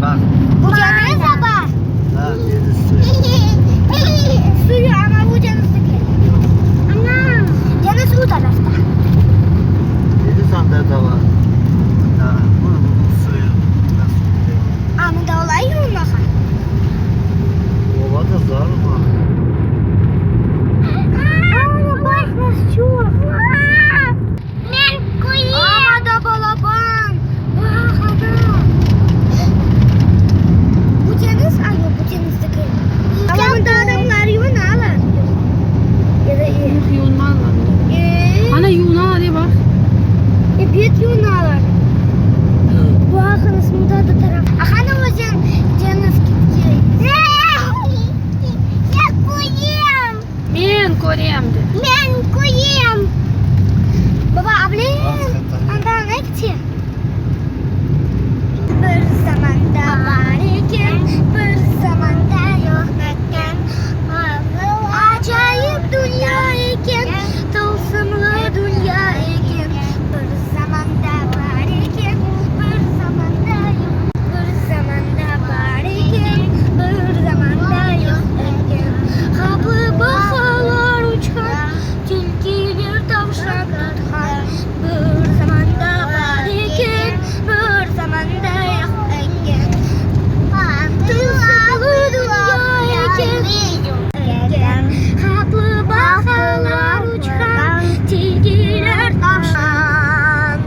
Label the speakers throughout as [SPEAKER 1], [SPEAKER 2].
[SPEAKER 1] Bak.
[SPEAKER 2] Bu deniz baba.
[SPEAKER 1] Ha, deniz suyu.
[SPEAKER 2] Suyu ama bu deniz değil. Ana. Deniz o tarafta.
[SPEAKER 1] Deniz anda da var. Da, bu, bu suyu. Nasıl gidiyor?
[SPEAKER 2] Ama da olay yumaka.
[SPEAKER 1] Ova da zor mu?
[SPEAKER 2] Ana bak nasıl çok. Ama da balaban. Bak ana. Bu deniz, ay yok bu deniz değil. Ama bunda adamlar yunalar. Ya da
[SPEAKER 3] Yox, yunarlar.
[SPEAKER 2] Ee,
[SPEAKER 3] Ana yunalar ya bak.
[SPEAKER 2] Evet yunalar. Bu akınız burada da taraf. Aha ne o can, deniz gitti.
[SPEAKER 3] Men körem de.
[SPEAKER 2] Ben koyayım. Baba abla, andan ne gitti? Bir zamanda var iken, bir zamanda yok iken, acayip dünya iken, tılsımlı dünya iken, bir zamanda var iken, bir zamanda yok, bir zamanda var iken, bir zamanda yok iken, kapı bahalar uçan, tilkiler tavşan tutkan, bir zamanda var iken, bir zamanda yok iken, tılsımlı dünya iken, iken, kapı bahalar uçan, tilkiler tavşan.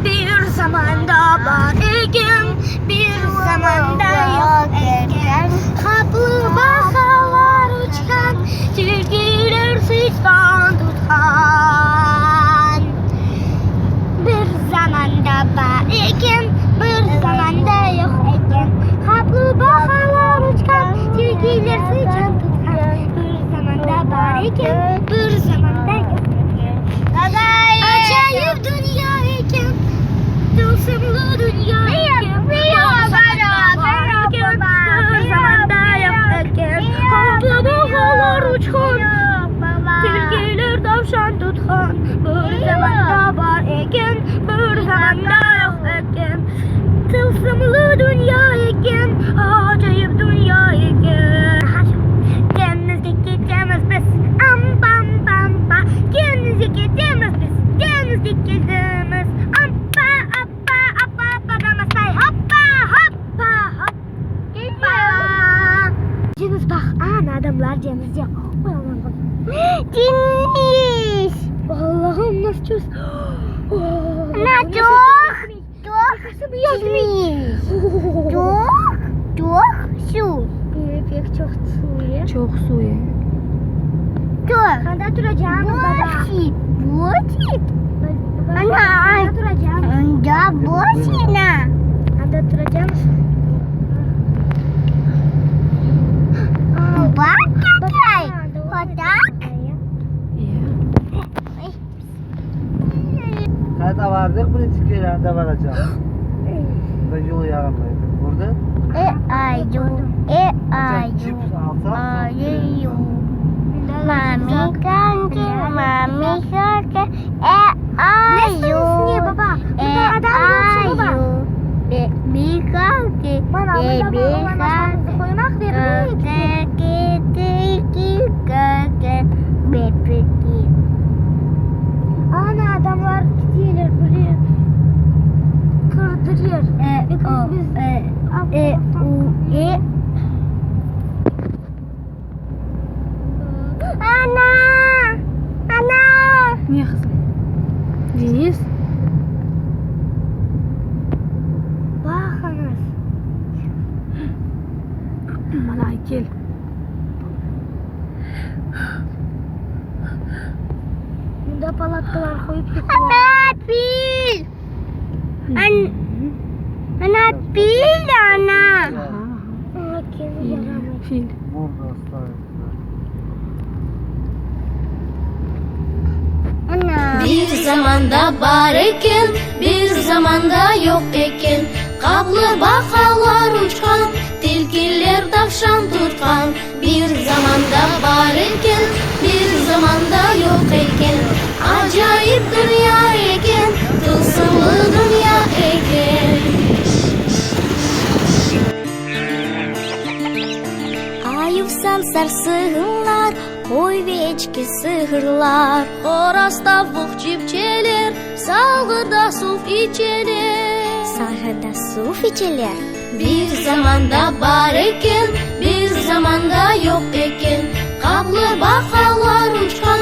[SPEAKER 2] Bir zamanda var iken, bir zamanda yok iken Kaplı bahalar uçan, tilkiler sıçan tutkan Bir zamanda var iken, bir zamanda yok iken Kaplı bahalar uçan, tilkiler sıçan tutkan Bir zamanda var iken, bir zamanda yok iken Acayip dünya iken, tılsımlı dünya iken, bir zamanda var iken, bir zamanda yok iken, Kaplı bahalar uçan, tilkiler tavşan tutkan, bir zamanda var iken, bir zamanda yok iken, tılsımlı dünya iken, acayip dünya iken. Denizde gidemez biz, am bam bam ba. Denizde gidemez biz, denizde gidemez. Ampa appa appa appa damasay hoppa hoppa hoppa. Deniz bak, ana adamlar denizde. Oy Allah'ım.
[SPEAKER 4] Deniz.
[SPEAKER 2] Allah'ım nasıl çöz.
[SPEAKER 4] Ana çok. Çok. Deniz. Çok. Çok su.
[SPEAKER 2] Pek çok suyu.
[SPEAKER 3] Çox suyu.
[SPEAKER 4] Çok.
[SPEAKER 2] Kanda duracağımız baba.
[SPEAKER 4] Boşi. Boşi.
[SPEAKER 2] Ana
[SPEAKER 4] Ana.
[SPEAKER 2] duracağım.
[SPEAKER 4] Anda boşina.
[SPEAKER 2] Anda duracağım.
[SPEAKER 4] Bak kakay. Kotak.
[SPEAKER 1] Kayda vardık birinci kere anda varacağım. Ben yolu yaramaydım. Burada
[SPEAKER 4] E ayu. E ayu.
[SPEAKER 1] Cips alsak.
[SPEAKER 4] Ayu. Mami kanki. Mami kanki. E ayu.
[SPEAKER 2] Ne baba?
[SPEAKER 4] E
[SPEAKER 2] Burada adam yok baba.
[SPEAKER 4] ayu. Baby kanki.
[SPEAKER 2] Bana
[SPEAKER 4] Baby
[SPEAKER 2] burada olan
[SPEAKER 4] kanki.
[SPEAKER 2] masamızı koymak vermek. Ana adamlar gidiyorlar buraya. Kırdırıyor.
[SPEAKER 4] E,
[SPEAKER 2] Because biz
[SPEAKER 4] E, U, E. Ana! Ana!
[SPEAKER 3] Ne qızım? Deniz.
[SPEAKER 2] Bakınız.
[SPEAKER 3] Mana gel.
[SPEAKER 2] Bunda palatkalar koyup
[SPEAKER 4] Ana pil! An ana pil ana!
[SPEAKER 3] Aha, aha.
[SPEAKER 2] Aa, kendi yaramıyor.
[SPEAKER 3] Fil.
[SPEAKER 1] Burada ıslar.
[SPEAKER 4] Ana!
[SPEAKER 5] Bir zamanda bar eken, bir zamanda yok eken. Qablı baqalar uçqan, tilkiler tavşan tutqan. Bir zamanda bar eken, bir zamanda yoq eken. Acayip dünya eken, tılsımlı dünya eken. sarsınlar, Qoy ve eçki sığırlar. Horaz, tavuq, çipçeler, Salğırda suv içeler.
[SPEAKER 2] Salğırda suv içeler.
[SPEAKER 5] Bir zamanda bar eken, bir zamanda yoq eken, Qaplı baqalar uçqan.